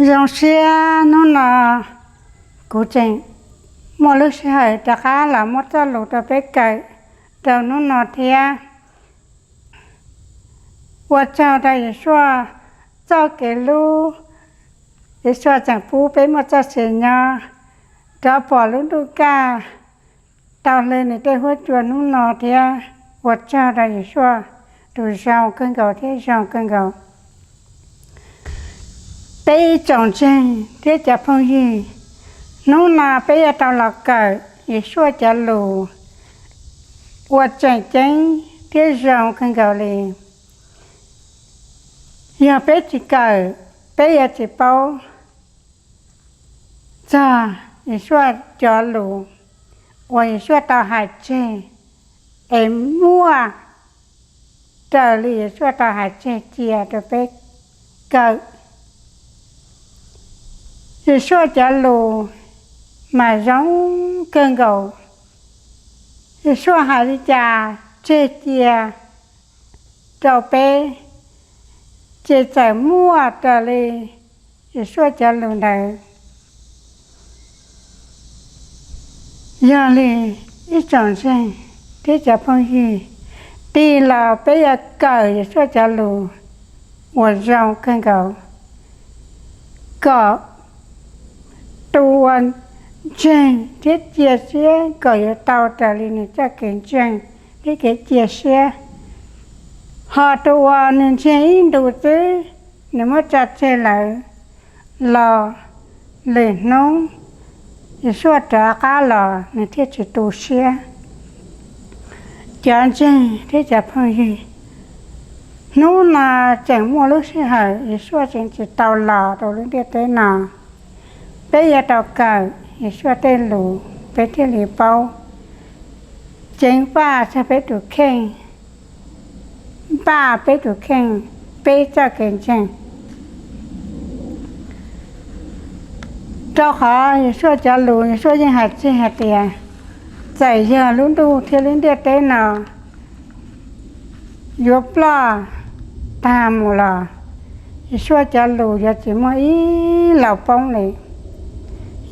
Zoo siab hnub no kuv tseem muaj lub sij hawm rov qab los muab txoj lus rau peb kawm rau hnub no thiab. Ua tsaug rau Yeshua txoj kev hlub, Yeshua tseem pub peb muaj txoj sia nyob rov pom lub ntuj kaj tau hle nws tej huab cua hnub no thiab. Ua tsaug rau Yeshua tus zoo kawg nkaus thiab zoo kawg nkaus. Peb ib tsoom ntseeg thiab cov phooj ywg, hnub no peb yuav tau los kawm Yeshua cov lus uas tseem ceeb thiab zoo kawg nkaus li. Yog peb tsis kawm, peb yuav tsis paub txog Yeshua cov lus uas Yeshua tau hais tseg, es muaj raws li Yeshua tau hais tseg cia rau peb kawm. Yeshua cov lus mas zoo kawg nkaus. Yeshua hais li cas tseg cia rau peb, ces txawm muaj raws li Yeshua cov lus ntawd. Yog li ib tsoom ntseeg thiab cov phooj ywg, tig los peb yuav kawm Yeshua cov lus uas zoo kawg nkaus, kom tus uas ntseeg thiab cia siab kom yuav tau raws li nws txoj kev ntseeg thiab kev cia siab. Ho tus uas nws ntseeg ib ntus xwb, nws muab tso tseg lawm los lwm hnub Yeshua rov qab los nws thiaj tsis tu siab. Cov ntseeg thiab cov phooj ywg, hnub no tseem muaj lub sij hawm Yeshua tseem tsis tau los rau lub ntiaj teb no. Peb yuav tau kawm Yeshua tej lus peb thiaj li paub, ceev faj txog peb tus kheej, npaj peb tus kheej, peb txoj kev ntseeg. Rau qhov Yeshua cov lus, Yeshua yeej hais tseg hais tias, txawm yog lub ntuj thiab lub ntiaj teb no yuav ploj tag mus los, Yeshua cov lus yuav tsis muaj ib los poob li.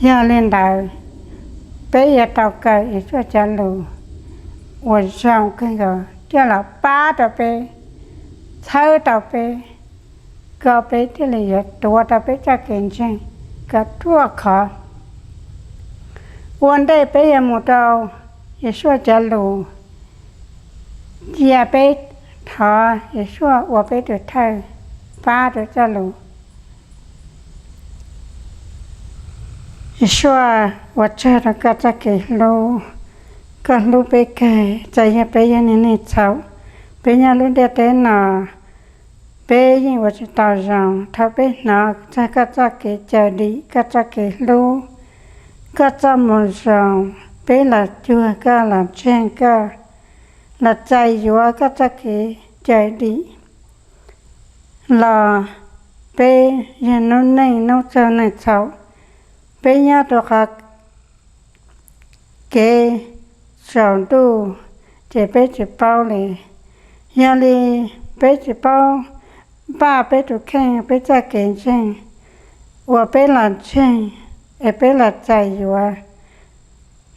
Yog li ntawd, peb yuav tau kawm Yeshua cov lus uas zoo kawg nkaus coj los pab rau peb, txhawb rau peb, kom peb thiaj li yuav tuav tau peb txoj kev ntseeg kom ruaj khov. Ua ntej peb yuav mus rau Yeshua cov lus, cia peb thov Yeshua ua peb tus thawj pab rau cov lus. Yeshua, ua tsaug rau koj txoj kev hlub, koj hlub peb kawg, txawm yog peb yog niag neeg txhaum, peb nyob lub ntiaj teb no, peb yeej ua tsis tau zoo. Thaum peb hnov txog koj txoj kev cawm dim, koj txoj kev hlub, koj txoj moo zoo, peb los cuag koj, los ntseeg koj, los txais yuav koj txoj kev cawm dim los peb yog noob neej noob txaug neeg txhaum, peb nyob rau qhov kev tsaus ntuj, ces peb tsis paub li. Yog li peb tsis paub npaj peb tus kheej, peb txoj kev ntseeg uas peb los ntseeg es peb los txais yuav.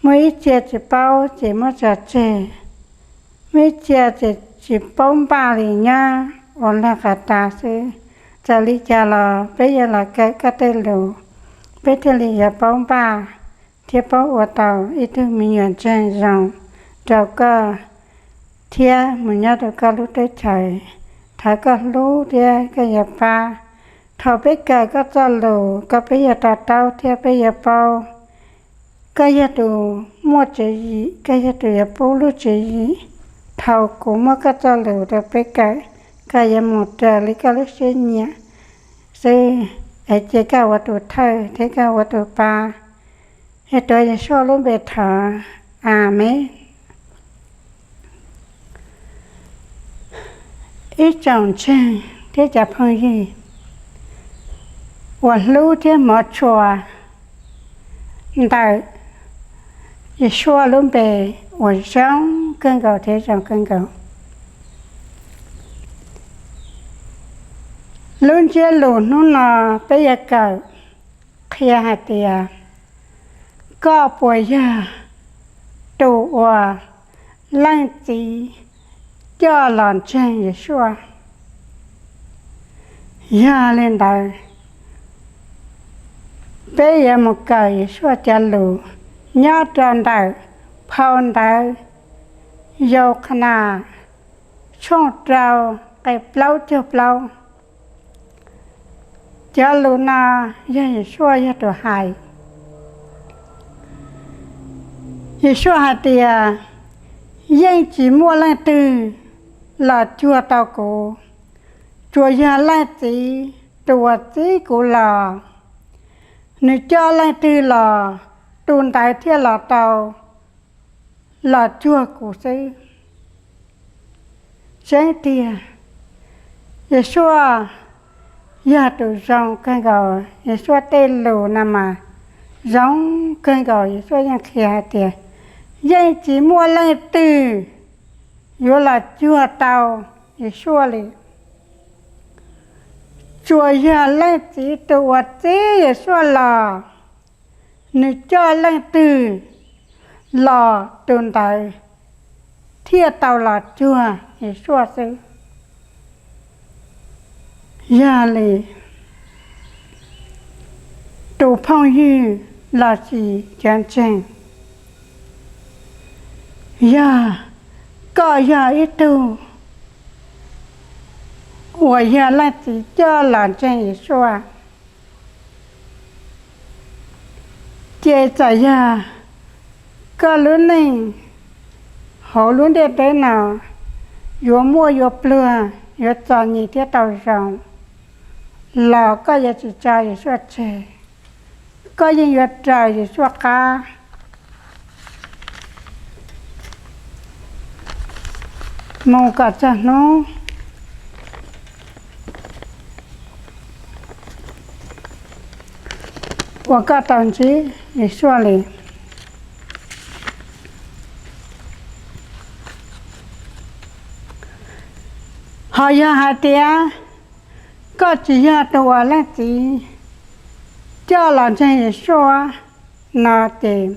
Muaj ib txhia tsis paub ces muab tso tseg, muaj ib txhia ces tsis paub npaj li, nyob ua lag qas tas xwb. Txawm li cas los peb yuav los kawm koj tej lus, peb thiaj li yuav paub npaj thiab paub ua tau ib tug me nyuam ntseeg zoo rau koj, thiab mus nyob rau koj lub teb chaws. Thov koj hlub thiab koj yuav pab. Thaum peb kawm koj txoj lus, koj peb yuav to taub thiab peb yuav paub koj yog tus muaj tswv yim, koj yog tus yuav pub lub tswv yim. Thaum kuv muab koj txoj lus rau peb kawm, koj yuav mus raws li koj lub siab nyiam. xwb, es cia koj ua tus thawj thiab koj ua tus pab. Yog tuav Yeshua lub npe thov, Amees. Ib tsoom ntseeg thiab cov phooj ywg uas hlub thiab hmov tshua ntawm Yeshua lub npe uas zoo kawg nkaus thiab zoo kawg nkaus. Lub ntsiab lus hnub no peb yuav kawm qhia hais tias, koj puas yog tus uas leej txiv coj los ntseeg Yeshua? Yog li ntawd, peb yuav mus kawm Yeshua cov lus nyob rau ntawm phau ntawv Yauqhanas tshooj rau nqe plaub caug plaub. Cov lus no yog Yeshua yog tus hais. Yeshua hais tias, yeej tsis muaj leej twg los cuag tau kuv, tsuas yog leej txiv tus uas txib kuv los, nws coj leej twg los, tus ntawd thiaj los tau los cuag kuv xwb. Tseeb tiag, Yeshua yog tus zoo kawg nkaus, Yeshua tej lus no mas zoo kawg nkaus. Yeshua yeej qhia hais tias, yeej tsis muaj leej twg yuav los cuag tau Yeshua li. Tsuas yog leej txiv tus uas txib Yeshua los, nws coj leej twg los, tus ntawd thiaj tau los cuag Yeshua xwb. Yog li, tus phooj ywg los sis cov ntseeg, yog koj yog ib tug uas yog leej txiv coj los ntseeg Yeshua, ces txawm yog koj lub neej hauv lub ntiaj teb no yuav muaj yuav pluag, yuav txom nyem thiab tau zoo, los koj yuav tsis tso Yeshua tseg. Koj yeej yuav raws Yeshua qab mus kom txog hnub uas koj tau ntsib Yeshua li. Ho yog hais tias koj tsis yog tus uas leej txiv coj los ntseeg Yeshua no ces,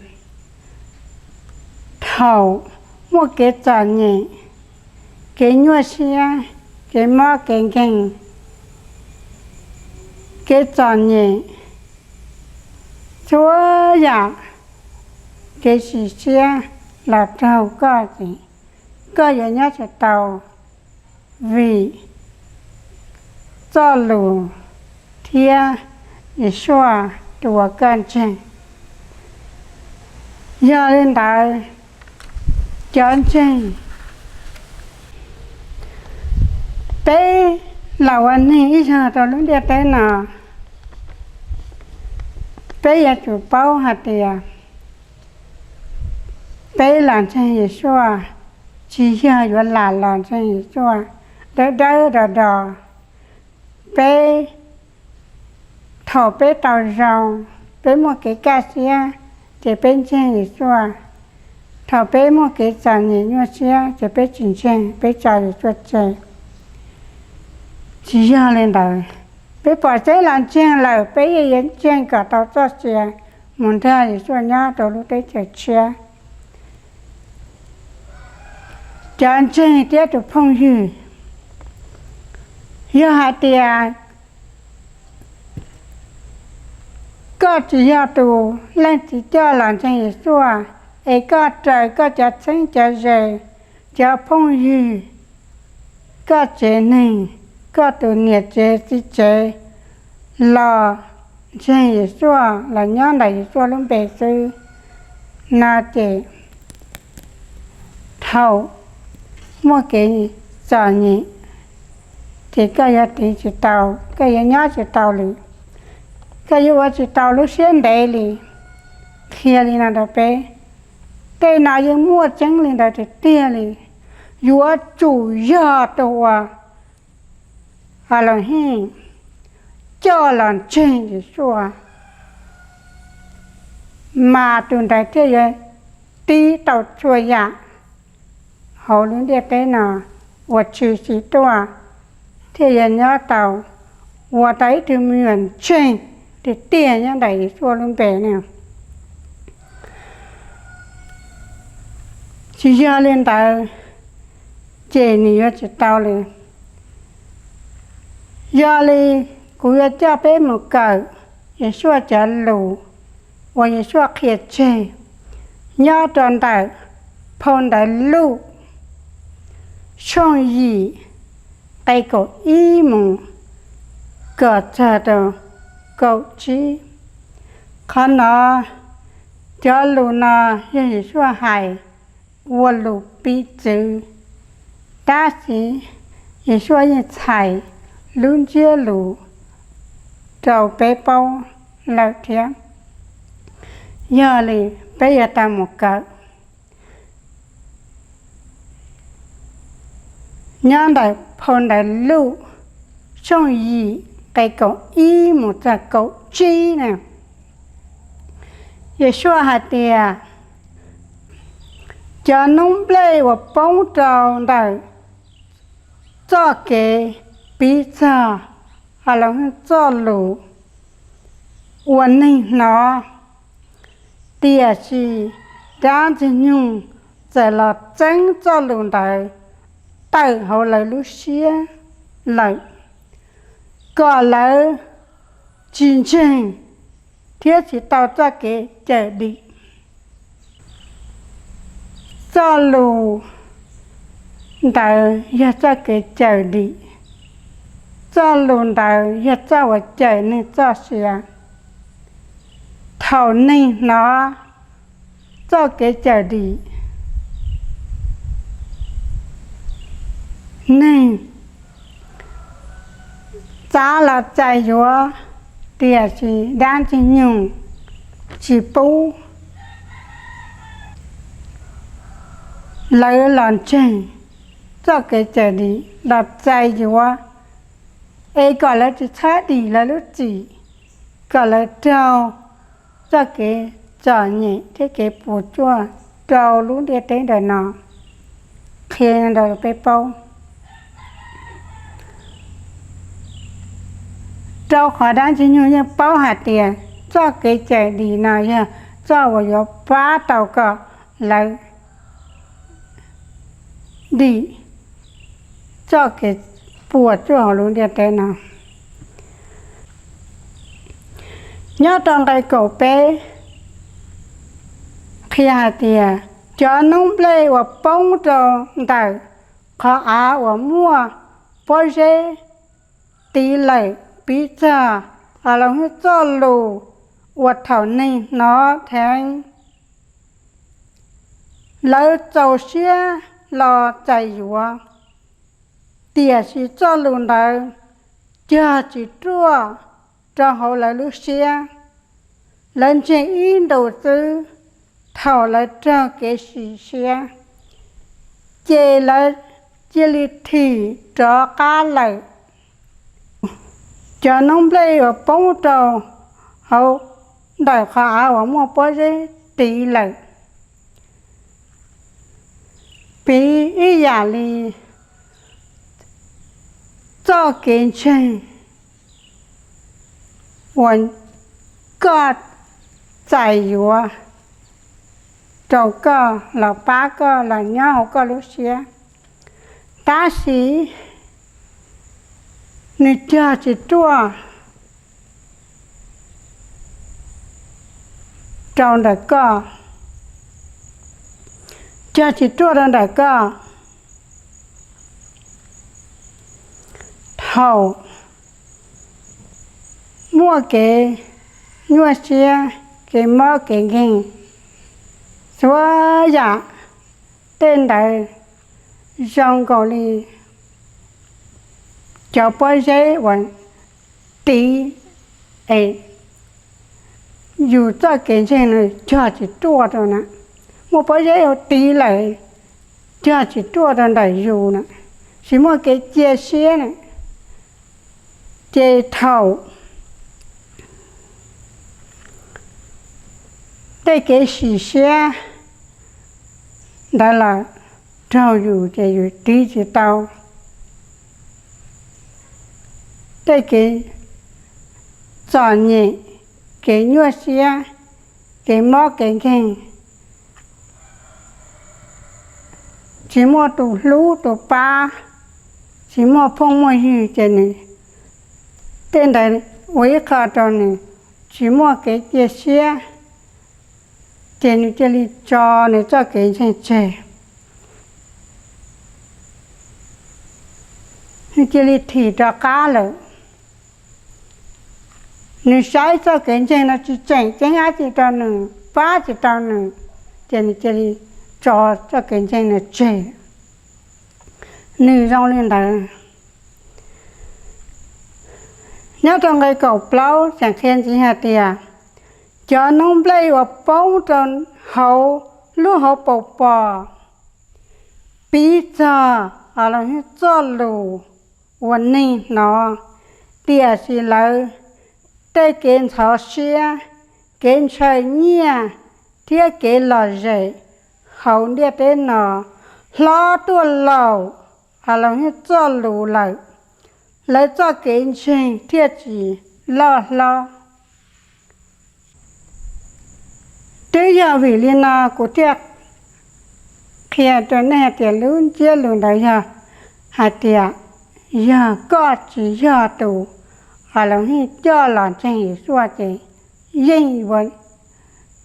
thaum muaj kev txom nyem, kev nyuaj siab, kev mob kev nkeeg, kev txom nyem, txhua yam kev sim siab los raug koj ces, koj yuav nyob tsis tau, vim txoj lus thiab Yeshua tus uas koj ntseeg. Yog li ntawd, cov ntseeg, peb los ua neeg ib zaug rau lub ntiaj teb no, peb yuav tsum paub hais tias peb los ntseeg Yeshua tsis yog yuav lam los ntseeg Yeshua dawb dawb do do. Peb, thaum peb tau zoo, peb muaj kev kaj siab, ces peb ntseeg Yeshua. Thaum peb muaj kev txom nyem nyuaj siab ces peb tsis ntseeg, peb tso Yeshua tseg. Tsis yog li ntawd, peb pom seb los ntseeg lawm peb yeej yuav ntseeg kom tau txoj sia mus nrog Yeshua nyob rau lub teb chaws tshiab. Cov ntseeg thiab tus phooj ywg, yog hais tias koj tsis yog tus leej txiv coj los ntseeg Yeshua, es koj raws koj cov txheeb cov ze, cov phooj ywg, koj tsev neeg, koj tus niam tsev txiv tsev los ntseeg Yeshua los nyob ntawm Yeshua lub npe xwb no ces, thaum muaj kev txom nyem ces koj yuav tiv tsis tau, koj yuav nyob tsis tau li, koj yuav ua tsis tau lub siab ntev li. Qhia li no rau peb, tej no yeej muaj tseeb li ntawd tiag tiag li. Yuav tsum yog tus uas Alohim coj los ntseeg Yeshua, mas tus ntawd thiaj yuav tiv tau txhua yam hauv lub ntiaj teb no uas tshwm sim tuaj, thiaj yuav nyob tau ua tau ib tug me nyuam ntseeg tiag tiag nyob ntawm Yeshua lub npe ne. Tsis yog li ntawd ces nws yuav tsis tau li. Yog li, kuv yuav coj peb mus kawm Yeshua cov lus uas Yeshua qhia tseg nyob rau ntawm phau ntawv Luj tshooj yim, nqe kaum ib mus kom txog rau kaum tsib. Qhov no, cov lus no yog Yeshua hais ua lus piv txwv, tab sis Yeshua yeej txhais lub ntsiab lus rau peb paub lawm thiab. Yog li, peb yuav tau mus kawm nyob ntawm phau ntawv Luj tshooj yim, nqe kaum ib mus txog kaum tsib na. Yeshua hais tias, cov noob nplej uas poob rau ntawm txoj kev piv txog Alohim txoj lus uas neeg hnov, tiam sis dab ntxwg nyoog txawm los txeeb txoj lus ntawd tawm hauv lawv lub siab lawm, kom lawv tsis ntseeg thiab tsis tau txoj kev cawm dim. Txoj lus ntawd yog txoj kev cawm dim. Txoj lus ntawd yog txoj uas cawm neeg txoj sia. Thaum neeg hnov txoj kev cawm dim, neeg txav los txais yuav, tiam sis dab ntxwg nyoog tsis pub lawv los ntseeg txoj kev cawm dim los txais yuav, es kom lawv tsis txhob dim lawv lub txim, kom lawv raug txoj kev txom nyem thiab kev puas tsuaj rau lub ntiaj teb ntawm no. Qhia rau peb paub, rau qhov dab ntxwg nyoog yeej paub hais tias txoj kev cawm dim no yog txoj uas yuav pab tau kom lawv dim txoj kev puas tsuaj hauv lub ntiaj teb no. Nyob rau nqe kaum peb qhia hais tias, cov noob nplej uas poob rau ntawm qhov av uas muaj pob zeb tiv lawm piv txog Alohim txoj lus uas thaum neeg hnov dheev, lawv txaus siab los txais yuav, tiam sis txoj lus ntawd cog tsis ruaj rau hauv lawv lub siab. Lawv ntseeg ib ntus xwb, thaum lawv raug kev sim siab, ces lawv cia li thim rov qab lawm. Cov noob nplej uas poob rau hauv ntawm qhov av uas muaj pob zeb tiv lawm, piv ib yam li txoj kev ntseeg uas koj txais yuav rau koj los pab koj los nyob hauv koj lub siab, tab sis nws cog tsis ruaj rau ntawm koj, cog tsis ruaj rau ntawm koj. Thaum muaj kev nyuaj siab, kev mob kev nkeeg, txhua yam tej ntawd zoo nkaus li cov pob zeb uas tiv es yus txoj kev ntseeg no cog tsis ruaj rau na. Muaj pob zeb uas tiv lawm cog tsis ruaj rau ntawm yus na, tsis muaj kev cia siab na, ces thaum tej kev sim siab ntawd los raug yus ces yus tiv tsis tau. Tej kev txom nyem, kev nyuaj siab, kev mob kev nkeeg, tsis muaj tus hlub tus pab, tsis muaj phooj muaj ywg ces nws, tej ntawd ua ib qho rau nws tsis muaj kev cia siab, ces nws cia li tso nws txoj kev ntseeg tseg, nws cia li thim rov qab lawm. Nws saib txoj kev ntseeg no tsis tseem ceeb dab tsi rau nws, pab tsis tau nws, ces nws cia li tso txoj kev ntseeg no tseg. Nws zoo li ntawd. Nyob rau nqe kaum plaub tseem qhia ntxiv hais tias, cov noob nplej uas poob rau hauv lub hauv paus pos, piv txog los yog txoj lus uas neeg hnov, tiam sis lawv tej kev ntxhov siab, kev ntshaw nyiaj thiab kev lom zem hauv ntiaj teb no hlob tuaj laum los yog txoj lus lawm, lawv txoj kev ntseeg thiaj tsis loj hlob. Twb yog vim li no kuv thiaj qhia rau nej hais tias lub ntsiab lus ntawd yog hais tias, yog koj tsis yog tus los yog coj los ntseeg Yeshua ces yeej yuav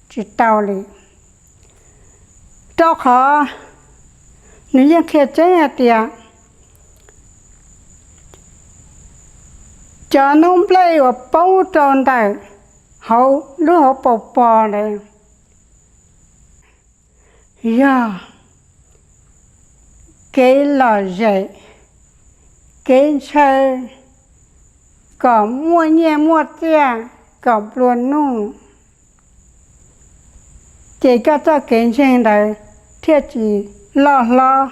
tsis tau li. Rau qhov nws yeej qhia tseeb hais tias cov noob nplej uas poob rau ntawm hauv lub hauv paus pos ntawd yog kev lom zem, kev ntshaw kom muaj nyiaj muaj txiaj, kom nplua nuj, ces koj txoj kev ntseeg ntawd thiaj tsis loj hlob.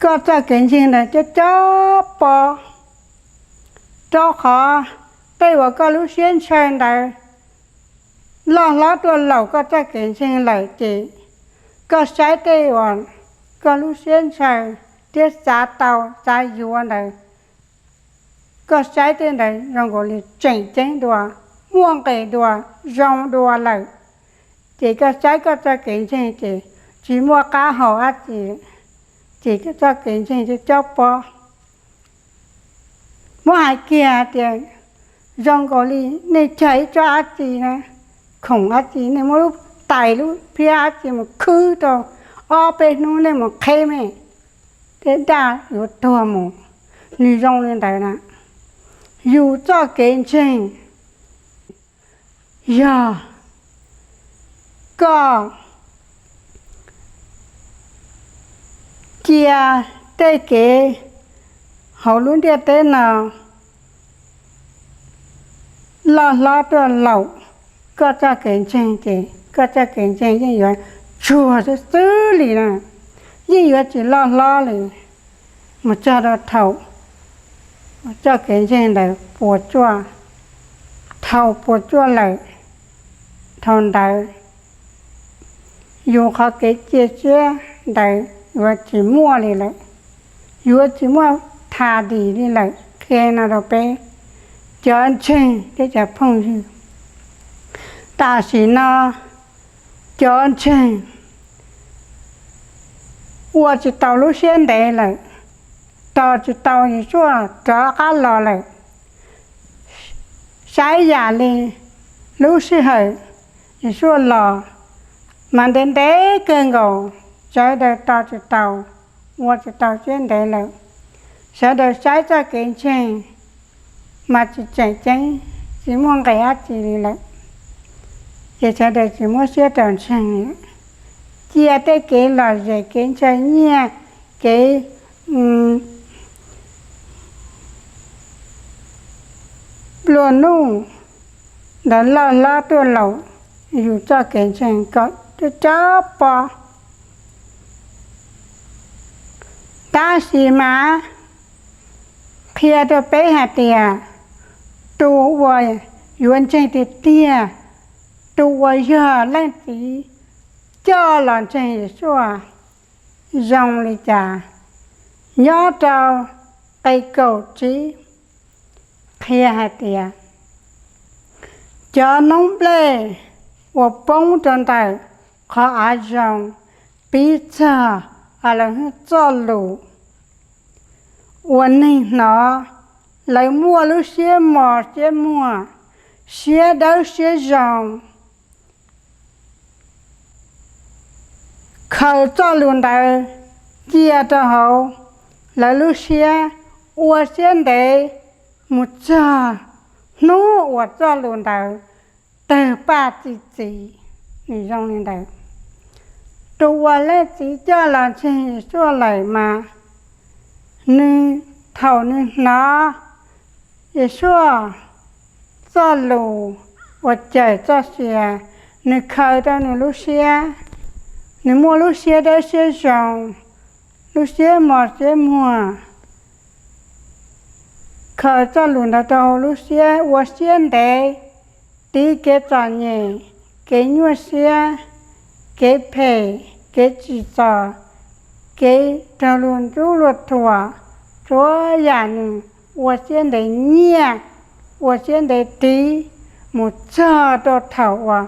Koj txoj kev ntseeg ntawd cov cov pob, rau qhov tej uas koj lub siab ntshaw ntawd loj hlob tuaj laum koj txoj kev ntseeg lawm ces koj saib tej uas koj lub siab ntshaw thiab xav tau xav yuav ntawd, koj saib tej ntawd zoo nkaus li tseem ceeb dua, muaj nqis dua, zoo dua lawm, ces koj saib koj txoj kev ntseeg ces tsis muaj qab hau dab tsi, ces koj txoj kev ntseeg cov cov pob. Muab hais kiag tias zoo nkaus li nej cog ib tsob dab tsi na, khoom dab tsi, nej muab lub tais lub phiab dab tsi mus khwb rau ob peb hnub nej mus qheb me, tej daj yuav tuag mus. Nws zoo li ntawd na. Yus txoj kev ntseeg yog koj cia tej kev hauv lub ntiaj teb no loj hlob tuaj laum koj txoj kev ntseeg ces koj txoj kev ntseeg yeej yuav tsuag xwb xwb li na, yeej yuav tsis loj hlob li. Mus txog rau thaum txoj kev ntseeg ntawd puas tsuaj, thaum puas tsuaj lawm, thaum ntawd yus qhov kev cia siab ntawd yuav tsis muaj li lawm, yuav tsis muaj tham dim li lawm. Qhia no rau peb cov ntseeg thiab cov phooj ywg, tam sim no cov ntseeg ua tsis tau lub siab ntev lawm, tos tsis tau Yeshua rov qab los lawm. Saib yam li lub sij hawm Yeshua los mas ntev ntev kawg nkaus, sawv daws tos tsis tau, ua tsis tau siab ntev lawm. Sawv daws saib txoj kev ntseeg mas tsis tseem ceeb, tsis muaj nqis dab tsi li lawm, ces sawv daws tsis muab siab rau ntseeg. Cia tej kev lom zem, kev ntshaw nyiaj, kev pluag nuj ntawd loj hlob tuaj laum yus txoj kev ntseeg kom cov pob. Tab sis mas qhia rau peb hais tias tus uas yuav ntseeg tiag tiag, tus uas yog Leej Txiv coj los ntseeg Yeshua zoo li cas, nyob rau nqe kaum tsib qhia hais tias, cov noob nplej uas poob rau ntawm qhov av zoo pib txog a los txoj lus uas neeg hnov, lawv muaj lub siab mos siab muag, siab dawb siab zoo, khaws txoj lus ntawd cia rau hauv lawv lub siab, ua siab ntev mus txog hnub uas txoj lus ntawd tawg paj txi txiv. Nws zoo li ntawd. Tus uas Leej Txiv coj los ntseeg Yeshua lawm mas, nws, thaum nws hnov Yeshua txoj lus uas cawm txoj sia, nws khaws rau nws lub siab, nws muaj lub siab dawb siab zoo, lub siab mos siab muag, khaws txoj lus ntawd rau lub siab, ua siab ntev, tiv kev txom nyem, kev nyuaj siab, kev phem, kev tsim txom, kev raug luag nrub luag thuam, txhua yam nws ua siab ntev nyiaj, ua siab ntev tiv mus txog rau thaum uas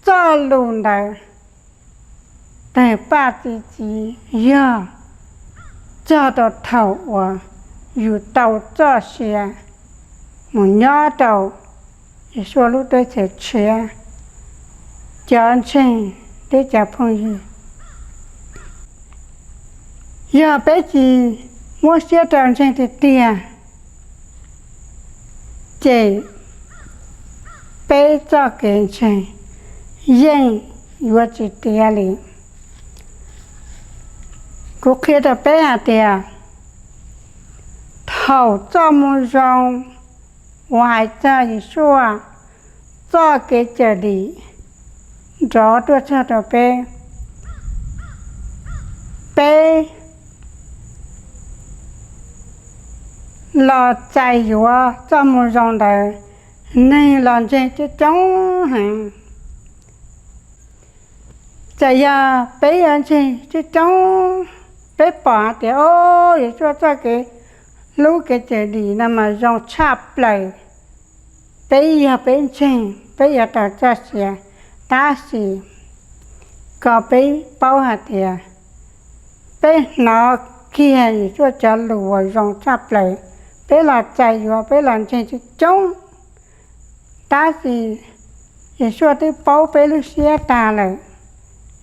txoj lus ntawd tawg paj txi txiv, yog txog rau thaum uas yus tau txoj sia mus nyob rau Yeshua lub teb chaws tshiab. Cov ntseeg thiab cov phooj ywg, yog peb tsis muab siab rau ntseeg tiag tiag, ces peb txoj kev ntseeg yeej yuav tsis tiav li. Kuv qhia rau peb hais tias, thaum txoj moo zoo uas hais txog Yeshua txoj kev cawm dim nrov tuaj txog rau peb, peb los txais yuav txoj moo zoo ntawd, neeg los ntseeg coob coob heev. Txawm yog peb yuav ntseeg coob coob, peb pom hais tias, o, Yeshua txoj kev hlub kev cawm dim no mas zoo tshaj plaws, peb yog peb ntseeg peb yuav tau txoj sia. Tab sis kom peb paub hais tias, peb hnov kiag Yeshua cov lus uas zoo tshaj plaws, peb los txais yuav, peb los ntseeg coob coob, tab sis Yeshua twb paub peb lub siab tag lawm.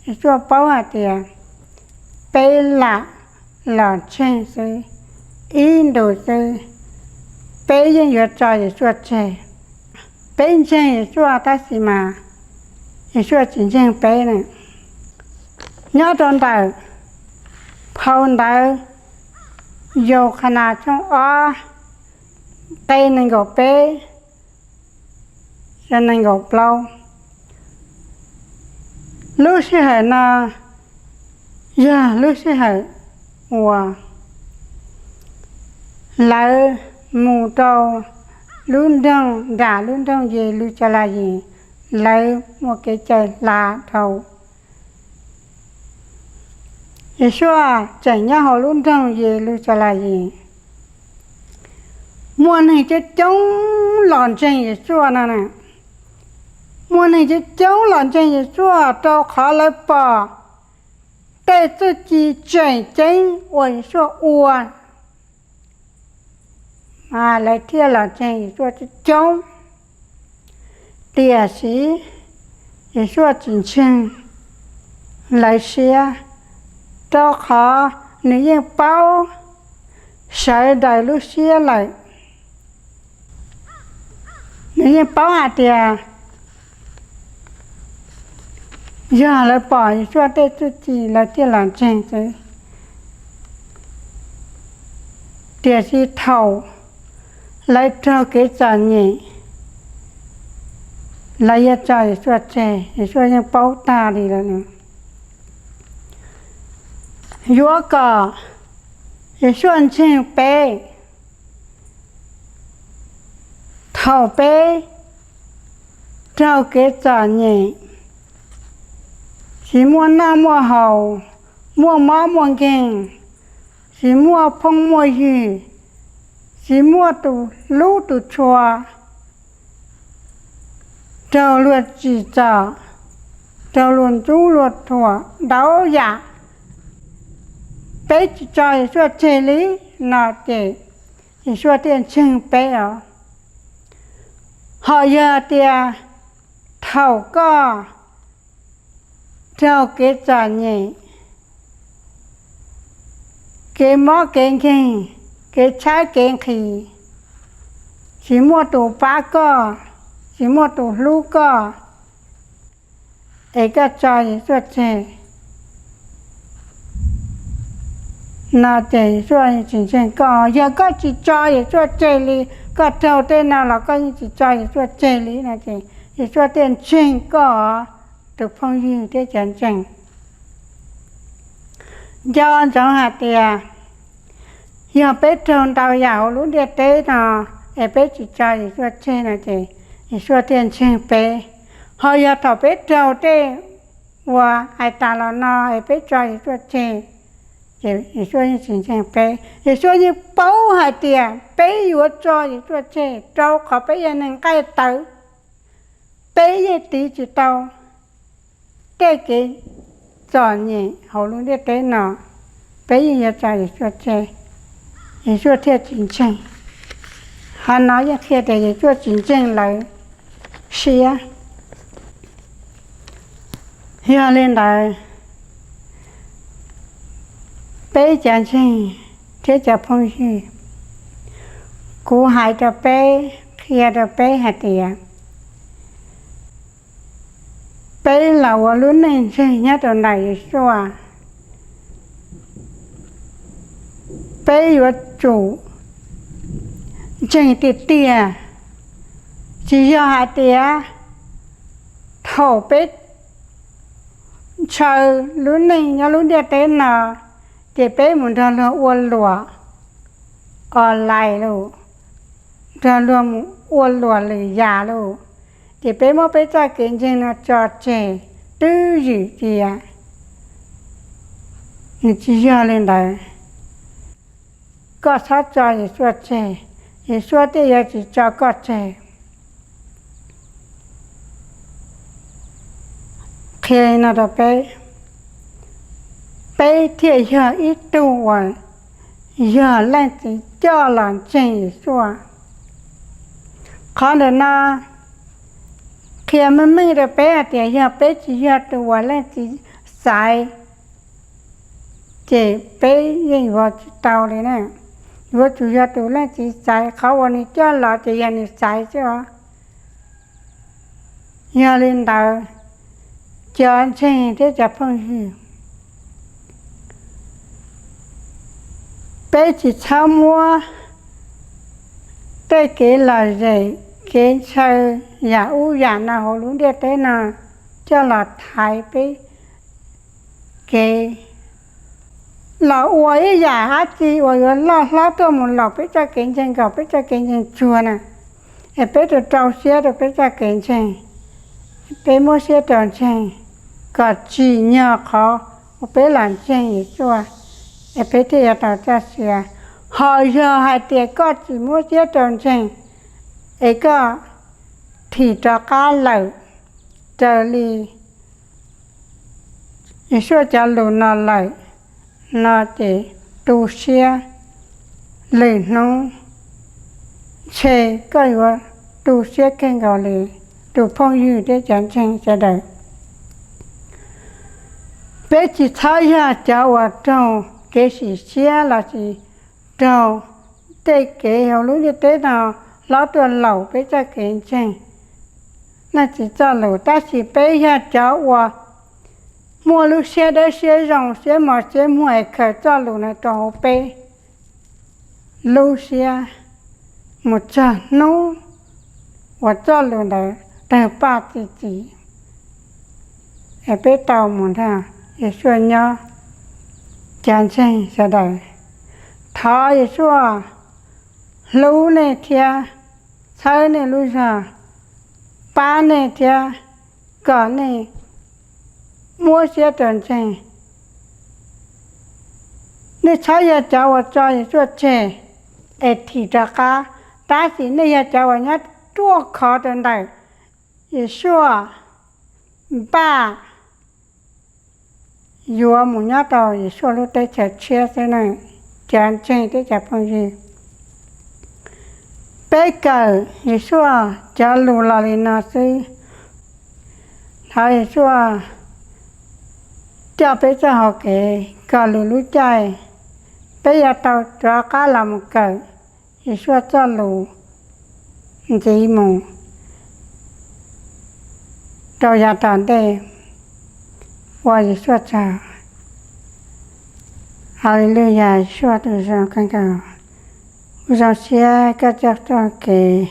Yeshua paub hais tias, peb lam los ntseeg xwb, ib ntus xwb, peb yeej yuav tso Yeshua tseg. Peb ntseeg Yeshua tab sis mas Yeshua tsis ntseeg peb na. Nyob rau ntawm phau ntawv Yaukhanas tshooj ob, nqe nees nkaum peb, nees nkaum plaub. Lub sij hawm no yog lub sij hawm uas lawv mus rau lub nroog, nram lub nroog Yeluxalayes, lawv muaj kev cai hla dhau. Yeshua tseem nyob hauv lub nroog Yeluxalayes. Muaj neeg coob coob los ntseeg Yeshua no na. Muaj neeg coob coob los ntseeg Yeshua rau qhov lawv pom tej txuj ci tseem ceeb uas Yeshua ua, lawv thiaj los ntseeg Yeshua coob coob. Tiam sis Yeshua tsis ntseeg lawv siab, rau qhov nws yeej paub sawv daws lub siab lawm. Nws yeej paub hais tias yog lawv pom Yeshua tej txuj ci lawv thiaj los ntseeg xwb. Tiam sis thaum lawv raug kev txom nyem, lawv yuav tso Yeshua tseg, Yeshua yeej paub tag li lawm. Yuav kom Yeshua ntseeg peb, thaum peb raug kev txom nyem, tsis muaj noj muaj haus, muaj mob muaj nkeeg, tsis muaj phooj muaj ywg, tsis muaj tus hlub tus tshua, raug luag tsim txom, raug luag ntxub luag thuam ntau yam, peb tsis tso Yeshua tseg li no ces Yeshua thiaj ntseeg peb os. Ho yog tias thaum koj raug kev txom nyem, kev mob kev nkeeg, kev tshaib kev nqhis, tsis muaj tus pab koj, tsis muaj tus hlub koj, es koj tso Yeshua tseg no ces Yeshua tsis ntseeg koj. Yog koj tsis tso Yeshua tseg li, koj raug tej no los koj yeej tsis tso Yeshua tseg li no ces Yeshua thiaj ntseeg koj, tus phooj ywg thiab cov ntseeg. Nco ntsoov hais tias yog peb raug ntau yam hauv lub ntiaj teb no es peb tsis tso Yeshua tseg no ces Yeshua thiaj ntseeg peb. Ho yog thaum peb raug tej uas hais tas los no es peb tso Yeshua tseg, ces Yeshua yeej tsis ntseeg peb. Yeshua yeej paub hais tias peb yuav tso Yeshua tseg rau qhov peb yog neeg nqaij tawv, peb yeej tiv tsis tau tej kev txom nyem hauv lub ntiaj teb no, peb yeej yuav tso Yeshua tseg, Yeshua thiaj tsis ntseeg. Qhov no yeej qhia tias Yeshua tsis ntseeg lawv siab. Yog li ntawd, peb cov ntseeg thiab cov phooj ywg, kuv hais rau peb, qhia rau peb hais tias peb los ua lub neej ntseeg nyob rau ntawm Yeshua, peb yuav tsum ntseeg tiag tiag. Tsis yog hais tias thaum peb ntshaw lub neej nyob lub ntiaj teb no, ces peb mus nrog luag ua luam online lauj, nrog luag mus ua luam lwm yam lauj, ces peb muab peb txoj kev ntseeg no tso tseg twb ywm cia. Nws tsis yog li ntawd. Koj txhob tso Yeshua tseg, Yeshua thiaj yuav tsis tso koj tseg. Qhia li no rau peb, peb thiaj yog ib tug uas yog Leej Txiv coj los ntseeg Yeshua. Qhov ntawm no qhia meej meej rau peb hais tias yog peb tsis yog tus uas Leej Txiv xaiv, ces peb yeej yuav tsis tau li na. Yuav tsum yog tus Leej Txiv xaiv, qhov uas nws coj los ces yog nws xaiv xwb os. Yog li ntawd, cov ntseeg thiab cov phooj ywg, peb tsis txhob muab tej kev lom zem, kev ntshaw yam ub yam no hauv lub ntiaj teb no coj los thaiv peb kev los ua ib yam dab tsi uas yuav loj hlob tuaj mus laum peb txoj kev ntseeg, kom peb txoj kev ntseeg tsuag na. Es peb rau rau siab rau peb txoj kev ntseeg, peb muab siab rau ntseeg kom tsim nyog qhov uas peb los ntseeg Yeshua, es peb thiaj yuav tau txoj sia. Ho yog hais tias koj tsis muab siab rau ntseeg, es koj thim rov qab lawm, raws li Yeshua cov lus no lawm no ces tu siab, lwm hnub ntshe koj yuav tu siab kawg nkaus li. Tus phooj ywg thiab cov ntseeg sawv daws, peb tsis txhob yog cov uas raug kev sim siab los sis raug tej kev hauv lub ntiaj teb no hlob tuaj laum peb txoj kev ntseeg Leej Txiv txoj lus, tab sis peb yog cov uas muaj lub siab dawb siab zoo, siab mos siab muag es khaws txoj lus no rau hauv peb lub siab, mus txog hnub uas txoj lus ntawd tawg paj txi txiv, es peb tau mus nrog Yesuas nyob cov ntseeg sawv daws. Thov Yesuas hlub nej thiab txhawb nej lub zog, pab nej thiab kom nej muab siab rau ntseeg. Nej txhob yog cov uas tso Yesuas tseg es thim rov qab, tab sis nej yog cov uas nyob ruaj khov rau ntawm Yesuas, npaj yuav mus nyob rau Yesuas lub teb chaws tshiab xwb na. Cov ntseeg thiab cov phooj ywg, peb kawm Yesuas cov lus los li no xwb. Thov Yesuas coj peb txoj hau kev kom lwm lub caij peb yuav tau rov qab los mus kawm Yesuas txoj lus ntxiv mus rau yav tom ntej. Ua Yesuas tsaug. Haleluyas, Yesuas tus zoo kawg nkaus. Kuv zoo siab koj coj txoj kev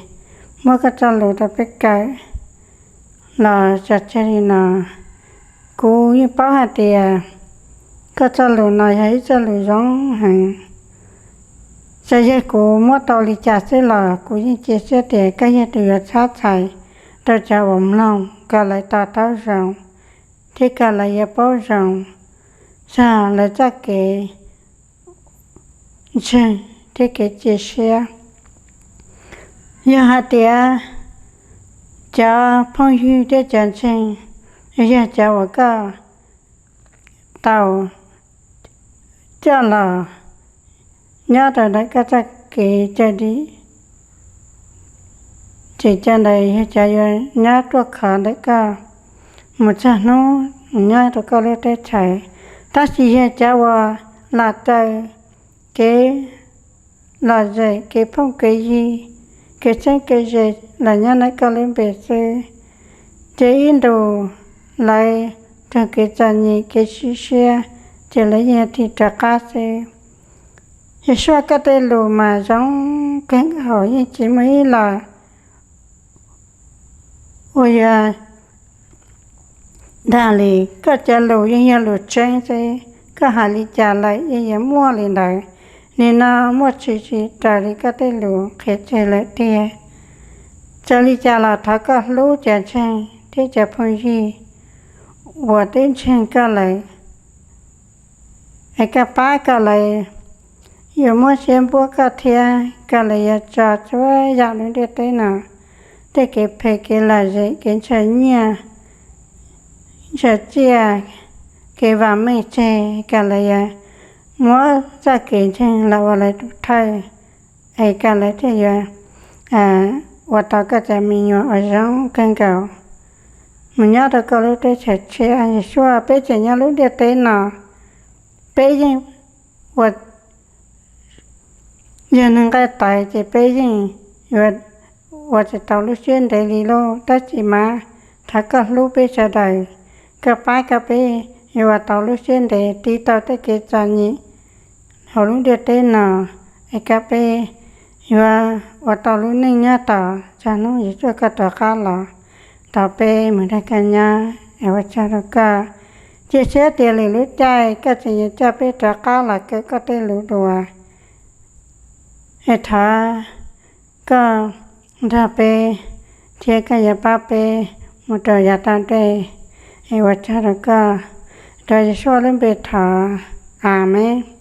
muab koj txoj lus rau peb kawm los tso tseg li no. Kuv yeej paub hais tias koj txoj lus no yog ib txoj lus zoo heev. Txawm yog kuv muab tau li cas xwb los kuv yeej cia siab tias koj yog tus yuav txhab txhais rau cov uas mloog kom lawv to taub zoo, thiab kom lawv yuav paub zoo txog lawv txoj kev ntseeg thiab kev cia siab. Yog hais tias cov phooj ywg thiab cov ntseeg yog cov uas koj tau coj los nyob rau ntawm koj txoj kev cawm dim, ces cov ntawd yog cov yuav nyob ruaj khov ntawm koj mus txog hnub nyob rau koj lub teb chaws. Tab sis yog cov uas lam raws kev lom zem, kev phooj kev ywg, kev txheeb kev ze los nyob ntawm koj lub npe xwb, ces ib ntus lawv raug kev txom nyem kev sim siab, ces lawv yeej thim rov qab xwb. Yesuas koj tej lus mas zoo kawg nkaus, yeej tsis muaj ib los uas yuav dag li. Koj cov lus yeej yog lus tseeb xwb, koj hais li cas lawm yeej yuav muaj li ntawd. Nim no muaj tshwm sim raws li koj tej lus qhia tseg lawm tiag. Txawm li cas los thov koj hlub cov ntseeg thiab cov phooj ywg uas twb ntseeg koj lawm, es koj pab kom lawv yuav muab siab npuab koj thiab kom lawv yuav tso txhua yam lub ntiaj teb no tej kev phem, kev lom zem, kev ntshaw nyiaj, ntshaw txiaj, kev vam meej tseg, kom lawv yuav muab txoj kev ntseeg los ua lawv tus thawj, es kom lawv thiaj yuav ua tau koj cov me nyuam uas zoo kawg nkaus mus nyob rau koj lub teb chaws tshiab. Yesuas, peb tseem nyob lub ntiaj teb no, peb yeej ua, yog neeg nqaij tawv ces peb yeej yuav ua tsis tau lub siab ntev li lauj. Tab sis mas thov koj hlub peb sawv daws, koj pab kom peb yuav ua tau lub siab ntev, tiv tau tej kev txom nyem hauv lub ntiaj teb no, es kom peb yuav ua tau lub neej nyob tos txog hnub Yesuas koj rov qab los tos peb mus nrog koj nyob. Es ua tsaug rau koj, cia siab tias lwm lub caij koj tseem yuav coj peb rov qab los kawm koj tej lus dua. Es thov koj nrog peb thiab koj yuav pab peb mus rau yav tom ntej. Es ua tsaug rau koj, rau Yesuas lub npe thov, Amees.